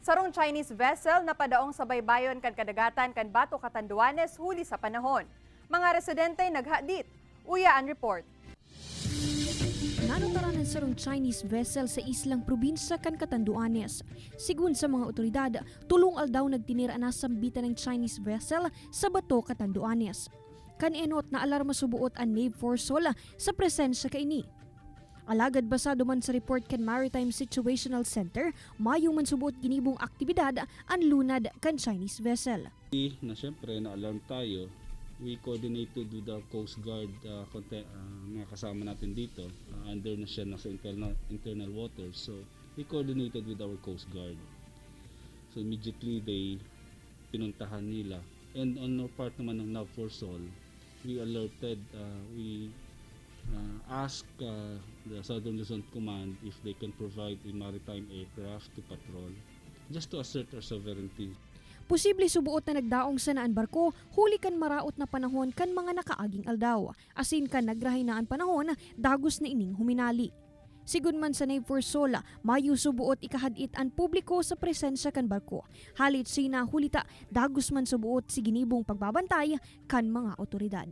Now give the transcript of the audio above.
Sarong Chinese vessel na padaong sa baybayon kan kadagatan kan Bato, Catanduanes huli sa panahon. Mga residente naghadit. Uya ang report. Nanotaran ang sarong Chinese vessel sa islang probinsya kan Catanduanes. Sigun sa mga otoridad, 3 aldaw nagtinira na sambitan ng Chinese vessel sa Bato, Catanduanes. Kan enot na alarma subuot ang NAVFOR SOL sa presensya kaini. Alagad basado man sa report kan Maritime Situational Center, mayo man subuot ginibong aktibidad ang lunad kan Chinese vessel. Na syempre na-alarm tayo, we coordinated with our Coast Guard mga kasama natin dito. Under na siya nasa internal waters. So we coordinated with our Coast Guard. So immediately they pinuntahan nila. And on our part naman ng NAVFOR SOL, we alerted, we asked the Southern Luzon Command if they can provide a maritime aircraft to patrol just to assert our sovereignty. Posible subuot na nagdaong sa naan barko huli kan maraot na panahon kan mga nakaaging aldaw. Asin kan nagrahay na ang panahon, dagos na ining huminali. Sigun man sa NAVFOR SOL, mayo subuot ikahadit ang publiko sa presensya kan barko. Halit sina hulita, dagos man subuot si ginibong pagbabantay kan mga otoridad.